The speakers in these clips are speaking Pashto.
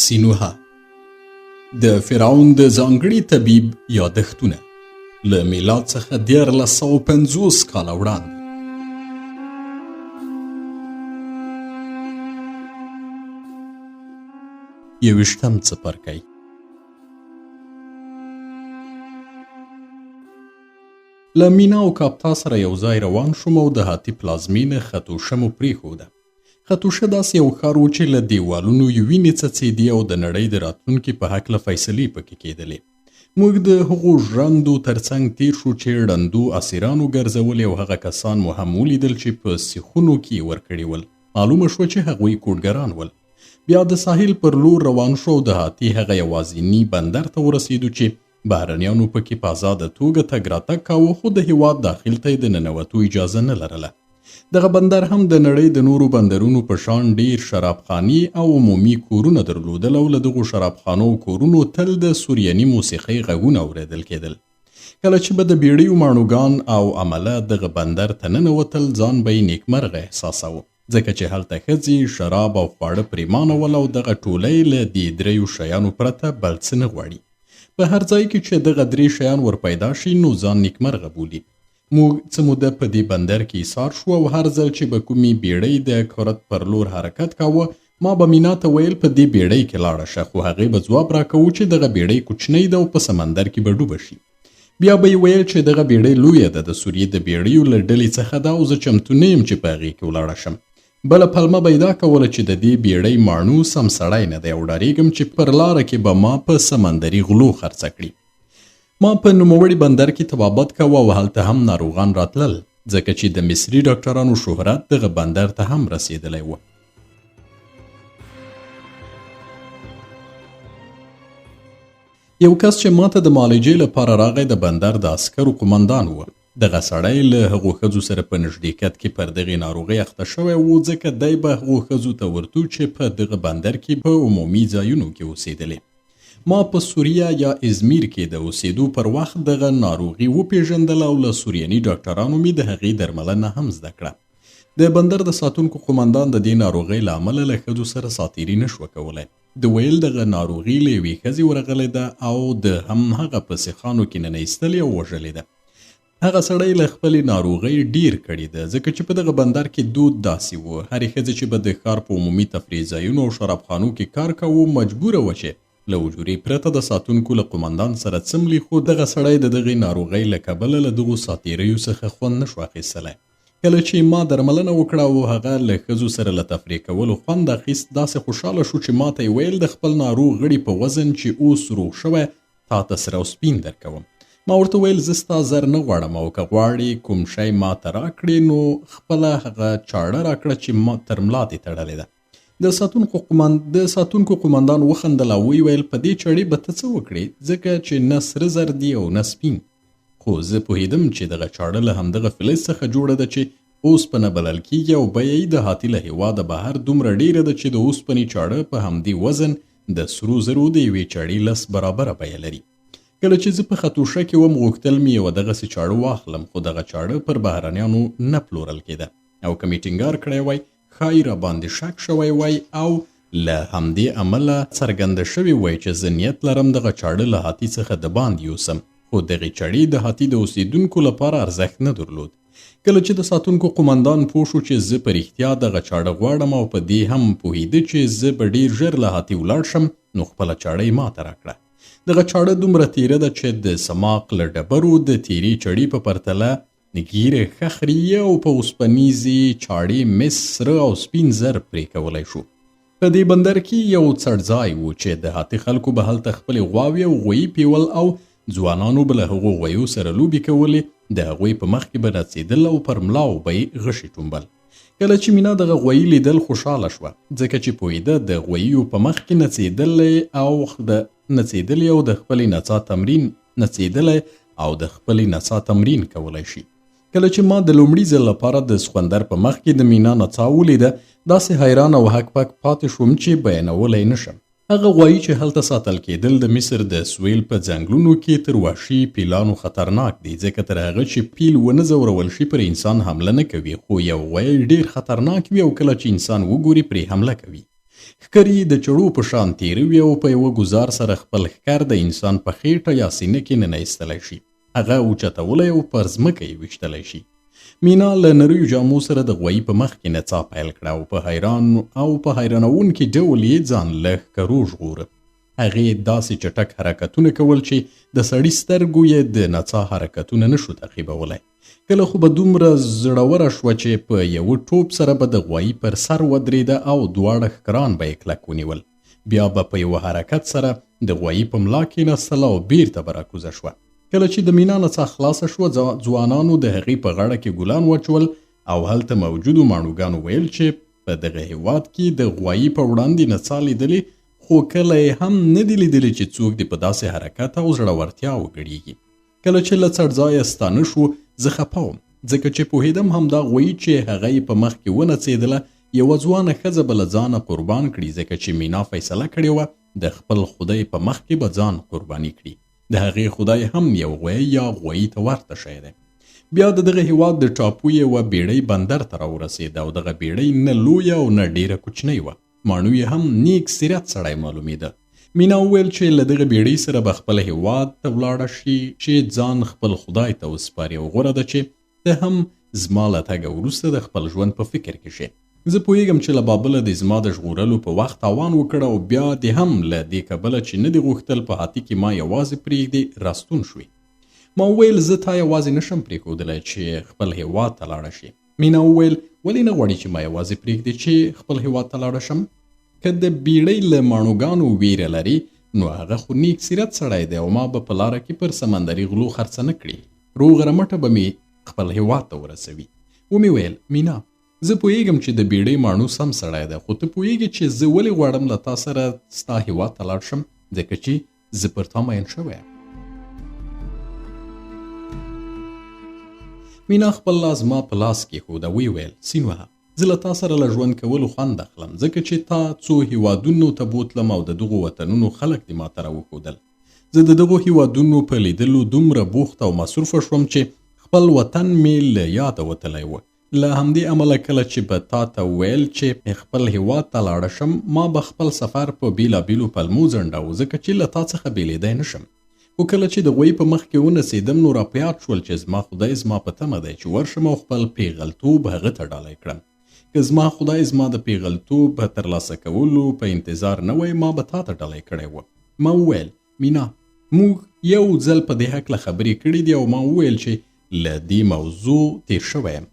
سینوهه د فرعون د ځانګړي طبیب یادښتونه له میلاد څخه 1350 کاله وړاندې. یوویشتم څپرکی. له مینا او کاپتا سره یو ځای روان شوم او د هاتي پلازمینه ختوشه مو پرېښوده. ختوشه داسې یو ښار و چې له دیوالونو یې وینې څڅېدې او د نړۍ د راتلونکي په هکله فیصلې پکې کېدلې. موږ د هغو ژرندو ترڅنګ تېر شو چې ړندو اسیرانو ګرځولې او هغه کسان مو هم ولیدل چې په سیخونو کې یې ورکړي ول. معلومه شوه چې هغوی کوډګران ول. بیا د ساحل پر لور روان شو او د هاتي هغه یوازیني بندر ته ورسېدو چې بهرنیانو پکې په ازاده توګه تګ راتګ کاوه، خو د هیواد داخل ته یې د ننوتو اجازه نه لرله. دغه بندر هم د نړۍ د نورو بندرونو په شان ډیر شرابخانې او عمومي کورونه درلودل او له دغو شرابخانو او کورونو تل د سوریاني موسیقۍ غږونه اورېدل کېدل. کله چې به د بیړیو ماڼوګان او عمله دغه بندر ته ننوتل، ځان به یې نیکمرغه احساساوه، ځکه چې هلته ښځې، شراب او خواړه پریمانه ول او دغه ټولی له دې دریو شیانو پرته بل څه نه غواړي. په هر ځای کې چې دغه درې شیان ور پیدا شي نو ځان نیکمرغه بولي. موږ څه موده په دې بندر کې ایسار شو او هر ځل چې به کومې بیړۍ د کرت پر لور حرکت کاوه، ما به مینا ته ویل په دې بیړۍ کې لاړه شه، خو هغې به ځواب راکوو چې دغه بیړۍ کوچنۍ ده او په سمندر کې به ډوبه شي. بیا به یې ویل چې دغه بیړۍ لویه ده، د سوریې د بیړیو له ډلې څخه ده او زه چمتو نه یم چې په هغې کې ولاړه شم. بله پلمه به یې دا کوله چې د دې بیړۍ ماڼو سم سړی نه دی او ډارېږم چې پر لاره کې به ما په سمندري غلو خرڅه کړي. ما په نوموړي بندر کې طبابت کاوه او هلته هم ناروغان راتلل، ځکه چې د مصري ډاکټرانو شهرت دغه بندر ته هم رسېدلی و. یو کس چې ماته د معالجې لپاره راغی د بندر د عسکرو قومندان و. دغه سړی له هغو ښځو سره په نږدېکت کې پر دغې ناروغۍ اخته شوی و، ځکه دی به هغو ښځو ته ورتو چې په دغه بندر کې په عمومي ځایونو کې اوسېدلې. ما په سوریه یا ازمیر کې د اوسېدو پر وخت دغه ناروغي وپېژندله او له سوریاني ډاکټرانو مې د هغې درملنه هم زده کړه. د بندر د ساتونکو قومندان د دې ناروغۍ له امله له ښځو سره ساتیري نه شوه کولی. ده ویل دغه ناروغي له یوې ښځې ورغلې ده او د هم هغه په سیخانو کې ننه ایستلې او وژلې ده. هغه سړی له خپلې ناروغۍ ډېر کړېده، ځکه چې په دغه بندر کې دود داسې و، هرې ښځې چې به د ښار په عمومي تفریح ځایونو او شرابخانو کې کار کاوه، مجبوره وه چې له اجورې پرته د ساتونکو له قومندان سره څملي، خو دغه سړی د دغې ناروغۍ له کبله له دغو ساتېریو څخه خوند نه شو اخیستلی. کله چې ما درملنه وکړه او هغه له ښځو سره له تفریح کولو خوند اخیست، داسې خوشاله شو چې ماته یې ویل، د خپل ناروغ غړي په وزن چې اوس روغ شوی، تا ته سره او سپین درکوم. ما ورته ویل، زه ستا زر نه غواړم او که غواړې کوم شی ما ته راکړې نو خپله هغه چاړه راکړه چې ما تر ملا دې تړلې ده. د ساتونکو قومندان وخندل او ویې ویل، په دې چړې به ته څه وکړې، ځکه چې نه سره زر دي او نه سپین. خو زه پوهېدم چې دغه چاړه له همدغه فلز څخه جوړه ده چې اوسپنه بلل کېږي او بیه یې د هاتي له هېواده بهر دومره ډېره ده چې د اوسپنې چاړه په همدې وزن د سرو زرو د یوې چاړې لس برابره بیه لري. کله چې زه په ختوشه کې وم، غوښتل مې یوه دغسې چاړه واخلم، خو دغه چاړه پر بهرنیانو نه پلورل کېده او که مې ټینګار کړی وای، ښايي راباندې شک شوی وای او له همدې امله څرګنده شوې وای چې زه نیت لرم دغه چاړه له هاتي څخه دباندې یوسم، خو دغې چړې د هاتي د اوسېدونکو لپاره ارزښت نه درلود. کله چې د ساتونکو قومندان پوه شو چې زه په رښتیا دغه چاړه غواړم او په دې هم پوهېده چې زه به ډېر ژر له هاتي ولاړ شم، نو خپله چاړه یې ماته راکړه. دغه چاړه دومره تیره ده چې د سماق له ډبرو د تیرې چړې په پرتله ږیره ښه خري او په اوسپنیزې چاړې مس، سره او سپین زر پرې کولی شو. په دې بندر کې یو څړځای و چې د هاتي خلکو به هلته خپلې غواوې او غویي پیول او ځوانانو به له هغو غویو سره لوبې کولې، د هغوی په مخ کې به نڅېدل او پر ملاو به یې غشي ټومبل. کله چې مینا دغه غویي لیدل خوشاله شوه، ځکه چې پوهېده د غوییو په مخ کې نڅېدلی او د نڅېدلی او د خپلې نڅا تمرین نڅېدلی او د خپلې نڅا تمرین کولی شي. کله چې ما د لومړي ځل لپاره د سخوندر په مخ کې د مینا نڅا ولیده، داسې حیران او هک پک پاتې شوم چې بیانولی نه شم. هغه غوایي چې هلته ساتل کېدل د مصر د سویل په ځنګلونو کې تر وحشي پیلانو خطرناک دي، ځکه تر هغه چې پیل ونه ځورول شي پر انسان حمله نه کوي، خو یو غویی ډېر خطرناک وي او کله چې انسان وګوري پرې حمله کوي. ښکر یې د چړو په شان تېره وي او په یوه ګوزار سره خپل ښکر د انسان په خېټه یا سینه کې ننه ایستلی شي، هغه اوچتولی او پر ځمکه یې ویشتلی شي. مینا له نریو جامو سره د غوایي په مخ کې نڅا پیل کړه او په حیران او په حیرانوونکي ډول یې ځان له ښکرو ژغوره. هغې داسې چټک حرکتونه کول چې د سړي سترګو یې د نڅا حرکتونه نشو تعقیبولی. کله خو به دومره زړوره شوه چې په یوه ټوپ سره به د غوایي پر سر ودرېده او دواړه ښکران به یې کلک ونیول. بیا به په یوه حرکت سره د غوایي په ملا کېناستله او بیرته به راکوزه شوه. کله چې د مینا نڅا خلاصه شوه، ځوانانو د هغې په غاړه کې ګلان واچول او هلته موجودو ماڼوګانو ویل چې په دغه هیواد کې د غوایي په وړاندې نڅا لیدلې، خو کله یې هم نه دي لیدلي چې څوک دې په داسې حرکت او زړورتیا وګړیږي. کله چې له څړځایه ستانه شو، زه خپه وم، ځکه چې پوهېدم همدا غویي چې هغه یې په مخ کې ونڅېدله یوه ځوانه ښځه به له ځانه قربان کړي، ځکه چې مینا فیصله کړې وه د خپل خدای په مخ کې به ځان قرباني کړي. د هغې خدای هم یو غویی یا غویي ته ورته شی دی. بیا د دغه هیواد د ټاپو یوه بیړۍ بندر ته راورسېده او دغه بیړۍ نه لویه او نه ډېره کوچنۍ وه. ماڼو یې هم نیک سیرت سړی معلومېده. مینا وویل چې له دغه بیړۍ سره به خپل هیواد ته ولاړه شي چې ځان خپل خدای ته وسپاري او غوره ده چې ته هم زما له تګه وروسته د خپل ژوند په فکر کې شې. زه پوهېږم چې له بابله دې زما د ژغورلو په وخت تاوان وکړ او بیا دې هم له دې کبله چې نه دې غوښتل په هاتي کې ما یوازې پرېږدې راستون شوې. ما وویل زه تا یوازې نشم پرېښودلی چې خپل هیواد ته لاړه شې. مینا وویل ولې نه غواړي چې ما یوازې پرېږدې چې خپل هیواد ته لاړه شم؟ که د بیړۍ له ماڼوګانو ویره لري نو هغه خو نیک سیرت سړی دی او ما به په لاره کې پر سمندري غلو خرڅه نه کړي، روغه رمټه به مې خپل هیواد ته ورسوي. ومې ویل مینا زه پوهېږم چې د بیړۍ ماڼو سم سړی دی، خو ته پوهېږې چې زه ولې غواړم له تا سره ستا هیواد ته لاړ شم؟ ځکه چې زه پر تا مین شوی یم. مینا خپل لاس زما په لاس کېښود او ویې ویل سینوهه زه له تا سره له ژوند کولو خوند اخلم، ځکه چې تا څو هیوادونو ته بوتلم او د دغو وطنونو خلک دې ما ته راوښودل. زه د دغو هیوادونو په لیدلو دومره بوخت او مصروفه شوم چې خپل وطن مې له یاده وتلی و. له همدې امله کله چې به تا ته ویل چې خپل هیواد ته لاړه شم، ما به خپل سفر په بېلابېلو پلمو ځنډاوه، ځکه چې له تا څخه بېلېدی نه شم. خو کله چې د غویي په مخ کې ونڅېدم نو را په یاد شول چې زما خدای زما په تمه دی چې ورشم او خپل پیغلتوب هغه ته ډالۍ کړم. که زما خدای زما د پیغلتوب ترلاسه کولو په انتظار نه وای، ما به تا ته ډالۍ کړی و. ما وویل مینا موږ یو ځل په دې هکله خبرې کړې دي او ما وویل چې له دې موضوع تېر شوی یم.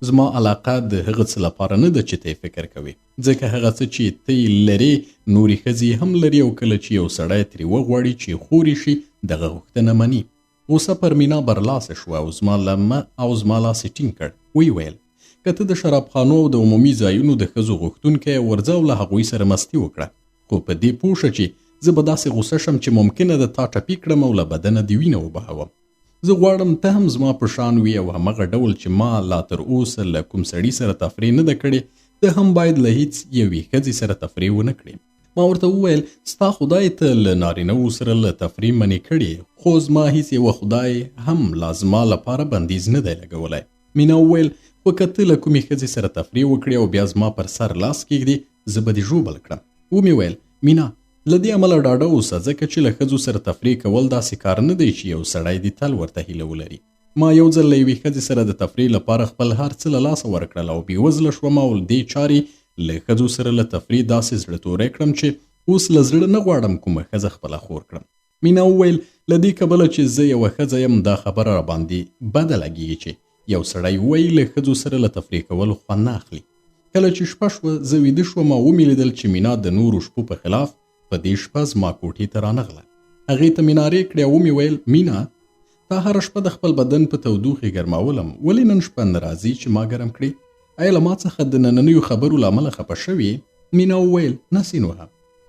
زما علاقه د هغه څه لپاره نه ده چې ته یې فکر کوې، ځکه هغه څه چې ته یې لرې نورې ښځې یې هم لري او کله چې یو سړی ترې وغواړي چې خور یې شي دغه غوښتنه مني. غوسه پر مینا برلاسه شوه او زما لمه او زما لاس یې ټینګ کړ. ویې ویل که ته د شرابخانو او د عمومي ځایونو د ښځو غوښتونکی یې، ورځه او له هغوی سره مستي وکړه، خو په دې پوه شه چې زه به داسې غوسه شم چې ممکنه ده تا ټپي کړم او له بدنه دې وینه وبهوم. زه غواړم ته هم زما په شان وي او همغه ډول چې ما لا تر اوسه له کوم سړي سره تفریح نه ده کړې، ته هم باید له هیڅ یوې ښځې سره تفریح ونه کړې. ما ورته وویل ستا خدای ته له نارینه وو سره له تفریح منع کړې، خو زما هیڅ یوه خدای هم لا زما لپاره بندیز نه دی لګولی. مینا وویل خو که ته له کومې ښځې سره تفریح وکړې او بیا زما پر سر لاس کېږدې، زه به دې ژوبل کړم. ومې ویل مینا له دې امله ډاډه اوسه، ځکه چې له ښځو سره تفریح کول داسې کار نه دی چې یو سړی دې تل ورته هیله ولري. ما یو ځل له یوې ښځې سره د تفریح لپاره خپل هر څه له لاسه ورکړل او بېوزله شوم او دې چارې له ښځو سره له تفریح داسې زړه توری کړم چې اوس له زړه نه غواړم کومه ښځه خپله خور کړم. مینا وویل له دې کبله چې زه یوه ښځه یم دا خبره راباندې بده لګېږي چې یو سړی ووایي له ښځو سره له تفریح کولو خوند نه اخلي. کله چې شپه شوه زه ویده شوم او ومې لیدل چې مینا د نورو شپو په خلاف په دې شپه زما کوټې ته رانغله. هغې ته مې نارې کړې او ومې ویل مینا تا هره شپه د خپل بدن په تودوخې ګرمولم، ولې نن شپه نه راځي چې ما ګرم کړې؟ ایا له ما څخه د نننیو خبرو له امله خپه شوې؟ مینا وویل نه سینوهه،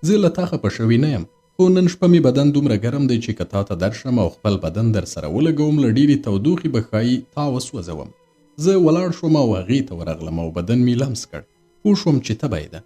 زه له تا خپه شوې نه یم، خو نن شپه مې بدن دومره ګرم دی چې که تا ته درشم او خپل بدن در سره ولګوم له ډېرې تودوخې به ښایي تا وسوځوم. زه ولاړ شوم او هغې ته ورغلم او بدن مې لمس کړ، پوه شوم چې تبه یې ده.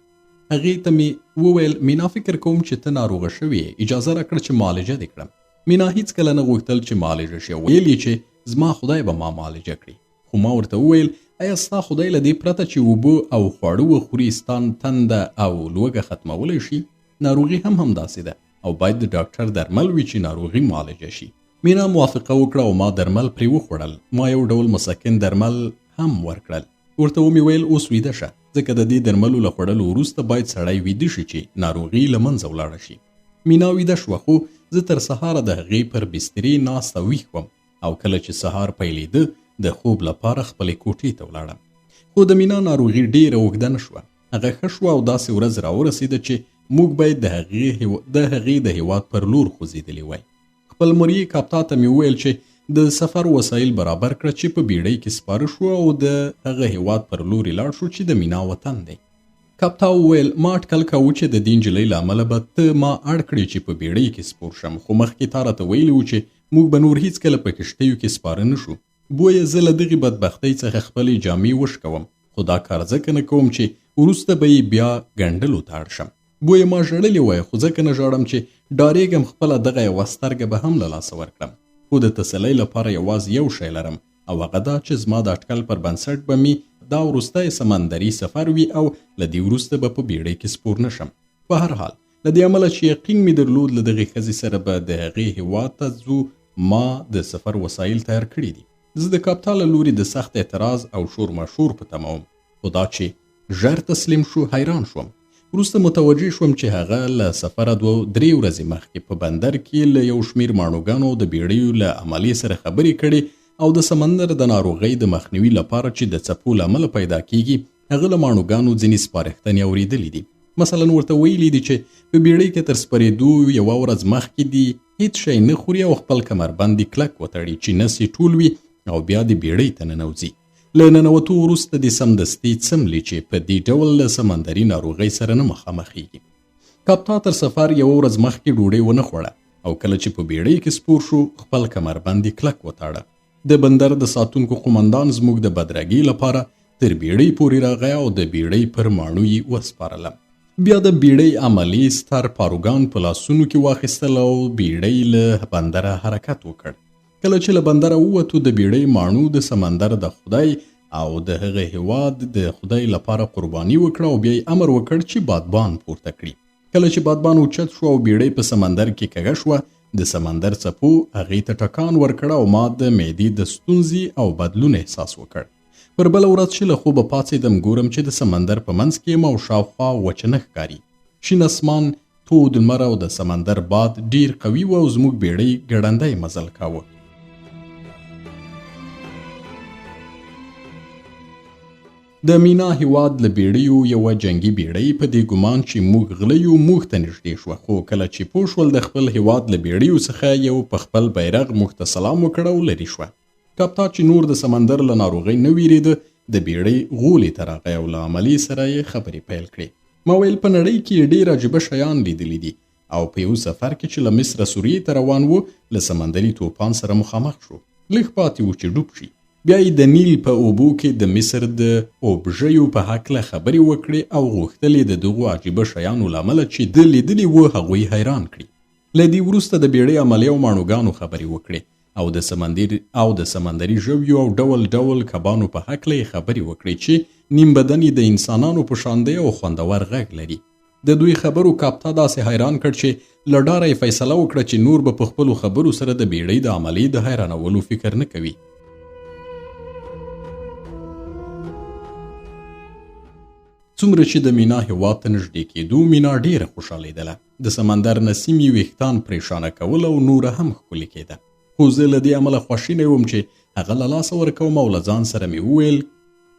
هغې ته مې وویل مینا فکر کوم چې ته ناروغه شوې یې، اجازه راکړه چې معالجه دې کړم. مینا هیڅکله نه غوښتل چې معالجه شي او ویل یې چې زما خدای به ما معالجه کړي، خو ما ورته وویل ایا ستا خدای له دې پرته چې اوبه او خواړه وخوري ستا تنده او لوږه ختمولی شي؟ ناروغي هم همداسې ده او باید د ډاکټر درمل وي چې ناروغي معالجه شي. مینا موافقه وکړه او ما درمل پرې وخوړل. ما یو ډول مسکن درمل هم ورکړل. ورته ومې ویل اوس ویده شه، ځکه د دې درملو له خوړلو وروسته باید سړی ویده شي چې ناروغي له منځه ولاړه شي. مینا ویده شوه، خو زه تر سهاره د هغې پر بسترې ناست او ویښ وم او کله چې سهار پیلېده د خوب لپاره خپلې کوټې ته ولاړم. خو د مینا ناروغي ډېره اوږده نه شوه. هغه ښه شوه او داسې ورځ راورسېده چې موږ باید د هغې د هېواد پر لور خوځېدلي وای. خپل مریې کاپتا ته مې وویل چې د سفر وسایل برابر کړه چې په بیړۍ کې سپاره شو او د هغه هېواد پر لوري لاړ شو چې د مینا وطن دی. کاپتا وویل، ما اټکل کاوه چې د دې نجلۍ له امله به ته ما اړ کړې چې په بیړۍ کې سپور شم، خو مخکې تا راته ویلي وو چې موږ به نور هیڅکله په کښتیو کې سپاره نه شو. بویه زه له دغې بدبختۍ څخه خپلې جامې وشکوم، خو دا کار ځکه نه کوم چې وروسته به یې بیا ګنډلو ته اړ شم. بویه ما ژړلې وای، خو ځکه نه ژاړم چې ډارېږم خپله دغه یوه سترګه به هم له لاسه ورکړم. خو د تسلۍ لپاره یوازې یو شی لرم او هغه دا چې زما د اټکل پر بنسټ به مې دا وروستی سمندري سفر وي او له دې وروسته به په بیړۍ کې سپور نه شم. په هر حال له دې امله چې یقین مې درلود له دغې ښځې سره به د هغې هیواد ته ځو، ما د سفر وسایل تیار کړي دي. زه د کاپتا له لوري د سخت اعتراض او شور ماشور په تمه وم، خو دا چې ژر تسلیم شو حیران شوم. وروسته متوجه شوم چې هغه له سفره 2-3 ورځې مخکې په بندر کې له یو شمېر ماڼوګانو د بیړیو له عملې سره خبرې کړې او د سمندر د ناروغۍ د مخنیوي لپاره چې د څپو له امله پیدا کیږي هغه له ماڼوګانو ځینې سپارښتنې اورېدلې دي. مثلا ورته ویلي دي چې په بیړۍ کې تر سپرېدو یوه ورځ مخکې دي هیڅ شی نه خوري او خپل کمربند دې کلک وتړي چې نس یې ټول وي او بیا دې بیړۍ ته ننوځي. له ننوتو وروسته دې سمدستي څملي چې په دې ډول له سمندري ناروغۍ سره نه مخامخېږي. کاپتا تر سفر یوه ورځ مخکې ډوډۍ ونه خوړه او کله چې په بیړۍ کې سپور شو خپل کمربند یې کلک وتاړه. د بندر د ساتونکو قومندان زموږ د بدرګې لپاره تر بیړۍ پورې راغی او د بیړۍ پر ماڼو یې وسپارله. بیا د بیړۍ عملې ستر پاروګان په لاسونو کې واخیستل او بیړۍ له بندره حرکت وکړ. کله چې له بندره ووتو د بیړۍ ماڼو د سمندر د خدای او د هغه هیواد د خدای لپاره قرباني وکړه او بیا یې امر وکړ چې بادبان پورته کړي. کله چې بادبان اوچت شو او بیړۍ په سمندر کې کږه شوه، د سمندر څپو هغې ته ټکان ورکړ او ما د معدې د ستونزې او بدلون احساس وکړ. پر بله ورځ چې له خوبه پاڅېدم ګورم چې د سمندر په منځ کې یم او شاوخوا وچه نه ښکاري. شین اسمان، تود لمر او د سمندر باد ډیر قوي و او زموږ بیړۍ ګړندی مزل کاوه. د مینا هیواد له بیړیو یوه جنګي بیړۍ په دې ګمان چې موږ غله یو موږ ته نږدې شوه، خو کله چې پوه شول د خپل هیواد له بیړیو څخه یو په خپل بیرغ موږ ته سلام وکړ او لرې شوه. کاپتا چې نور د سمندر له ناروغۍ نه ویرېده د بیړۍ غولې ته راغی او له عملې سره یې خبرې پیل کړې. ما ویل په نړۍ کې یې ډېر عجیبه شیان لیدلي دي او په یو سفر کې چې له مصره سوریې ته روان و له سمندري توپان سره مخامخ شو، لږ پاتې و چې ډوب شي. بیا یې د نیل په اوبو کې د مصر د اوبژیو په هکله خبرې وکړې او غوښتل یې د دغو عجیبه شیانو له امله چې ده لیدلي وو هغوی حیران کړي. له دې وروسته د بیړۍ عملې او ماڼوګانو خبرې وکړې او د سمندري ژویو او ډول ډول کبانو په هکله یې خبرې وکړې چې نیم بدن یې د انسانانو په شان دی او خوندور غږ لري. د دوی خبرو کاپتا داسې حیران کړ چې له ډاره یې فیصله وکړه چې نور به په خپلو خبرو سره د بیړۍ د عملې د حیرانولو فکر نه کوي. څومره چې د مینا هیواد ته نږدې کېدو مینا ډېره خوشحالېدله. د سمندر نسیم یې ویښتان پرېشانه کول او نوره هم ښکلې کېده. خو زه له دې امله خواشینی وم چې هغه له لاسه ورکوم او له ځان سره مې وویل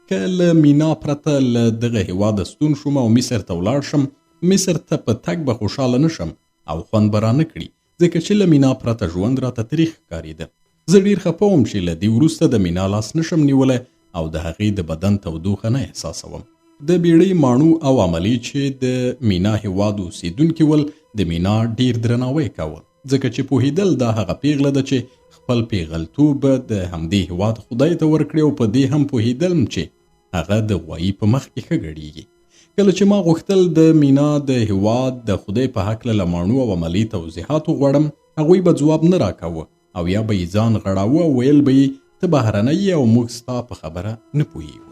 که له مینا پرته له دغه هیواده ستون شوم او مصر ته ولاړ شم، مصر ته په تګ به خوشحاله نه شم او خوند به رانه کړي، ځکه چې له مینا پرته ژوند راته تریخ ښکارېده. زه ډېر خپه وم چې له دې وروسته د مینا لاس نشم نیولی او د هغې د بدن تودوخه نه احساسوم. د بیړۍ ماڼو او عملې چې د مینا هیواد اوسېدونکي ول د مینا ډېر درناوی کاوه، ځکه چې پوهېدل دا هغه پیغله ده چې خپل پیغلتوب به د همدې هیواد خدای ته ورکړي او په دې هم پوهېدلم چې هغه د غوایي په مخ کې ښه ګډېږي. کله چې ما غوښتل د مینا د هیواد د خدای په هکله له ماڼو او عملې توضیحات وغواړم، هغوی به ځواب نه راکاوه او یا به یې ځان غړاوه او ویل به یې ته بهرنی یې او موږ ستا په خبره نه پوهېږو.